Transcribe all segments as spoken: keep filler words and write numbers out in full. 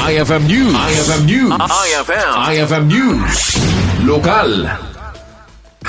I F M News. I F M News. I F M. I F M News. Lokal.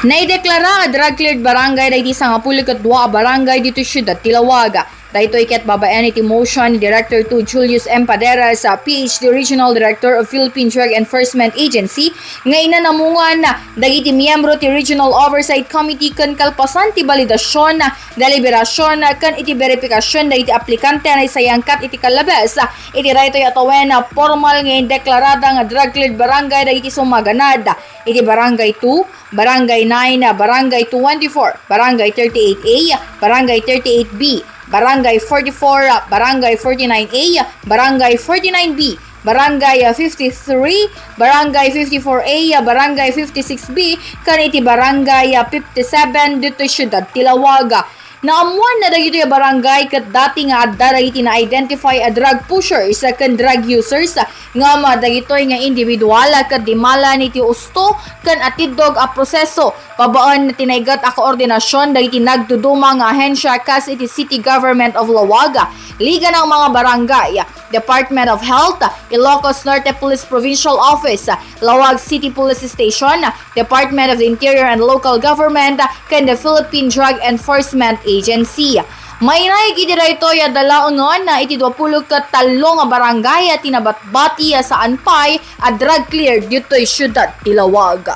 Naideklara a drug cleared barangay dagiti sangapulo ket dua a barangay ditoy siudad ti Laoag. Daytoy ket babaen iti motion ni Director two Julius M. Paderas, P H D Regional Director of Philippine Drug Enforcement Agency, nga inanamungan dagiti miyembro ti Regional Oversight Committee ken kalpasan ti balidasion, deliberasyon, ken iti beripikasion dagiti aplikante a naisayangkat iti kallabes iti daytoy a tawen, pormal nga indeklarada nga drug cleared barangay dagiti sumaganad iti Barangay two, Barangay nine, Barangay twenty-four, Barangay thirty-eight A, Barangay thirty-eight B, Barangay forty-four, Barangay forty-nine A, Barangay forty-nine B, Barangay fifty-three, Barangay fifty-four A, Barangay fifty-six B, ken iti Barangay fifty-seven ditoy siudad ti Laoag. Naammuan na dagitoy a barangay ket dati nga adda dagiti na-identify a drug pushers ken drug users, ngem dagitoy nga individual ket dimmalan iti usto ken atiddog a proseso babaen ti naigat a koordinasion dagiti nagduduma nga ahensya kas iti City Government of Laoag, Liga ng mga Barangay, Department of Health, Ilocos Norte Police Provincial Office, Laoag City Police Station, Department of the Interior and Local Government, ken the Philippine Drug Enforcement Agency. Mainaig iti daytoy a dalaengen iti duapulo ket tallo nga barangay a tinabatbati a saan pay a drug clear ditoy siudad ti Laoag.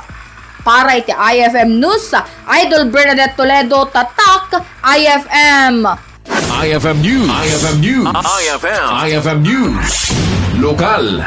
Para iti I F M News, Idol Bernadette Toledo, Tatak I F M. I F M News. I F M News. I F M. I F M News. Lokal.